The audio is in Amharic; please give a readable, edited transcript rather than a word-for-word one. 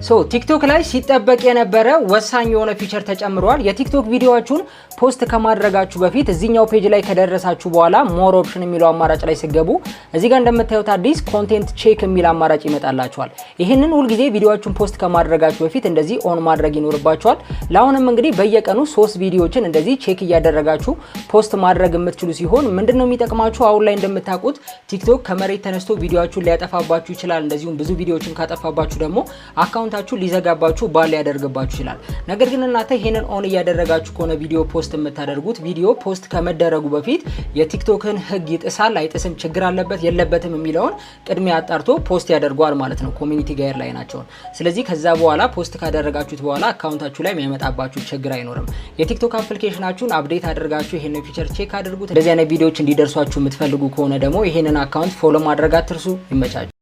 So ቲክቶክ ላይ ሲጠበቅ የነበረ ወሳኝ የሆነ feature ተጨምሯል። የቲክቶክ ቪዲዮዎቹን post ከማድረጋችሁ በፊት እዚህኛው page ላይ ከደረሳችሁ በኋላ more option የሚለው አማራጭ ላይ ስትገቡ እዚህ ጋር እንደምታዩት አዲስ content check የሚል አማራጭ ይመጣላችኋል። ይህንን ሁልጊዜ ቪዲዮዎቹን post ከማድረጋችሁ በፊት እንደዚህ on ማድረግ ይኖርባችኋል። ለአሁንም እንግዲህ በየቀኑ ሶስት ቪዲዮዎችን እንደዚህ check እያደረጋችሁ post ማድረግ የምትችሉ ሲሆን ምንድነው የሚጠቅማችሁ? አሁን ላይ እንደምታውቁት ቲክቶክ ከመሬት ተነስቶ ቪዲዮዎቹን ሊያጠፋባችሁ ይችላል። እንደዚሁም ብዙ ቪዲዮዎችን ካጠፋባችሁ ደግሞ account ኣችሁ ሊዘጋባችሁ፣ ban ሊያደርግባችሁ ይችላል። ነገር ግን እናንተ ይሄንን on እያደረጋችሁ ከሆነ ቪዲዮ post የምታደርጉት ቪዲዮ post ከመደረጉ በፊት የቲክቶክን ሕግ ይጥሳል አይጥስም፣ ችግር አለበት የለበትም የሚለውን ቅድሚያ አጣርቶ post ያደርገዋል ማለት ነው፣ community guideline ኣቸውን። ስለዚህ ከዛ በኋላ post ካደረጋችሁት በኋላ account ኣችሁ ላይ የሚያመጣባችሁ ችግር አይኖርም። የቲክቶክ application ኣችሁን update አድርጋችሁ ይሄንን feature check አድርጉት። እንደዚህ አይነት ቪዲዮዎች እንዲደርሷችሁ የምትፈልጉ ከሆነ ደግሞ ይሄንን account follow ማድረግ አትርሱ። ይመቻችሁ።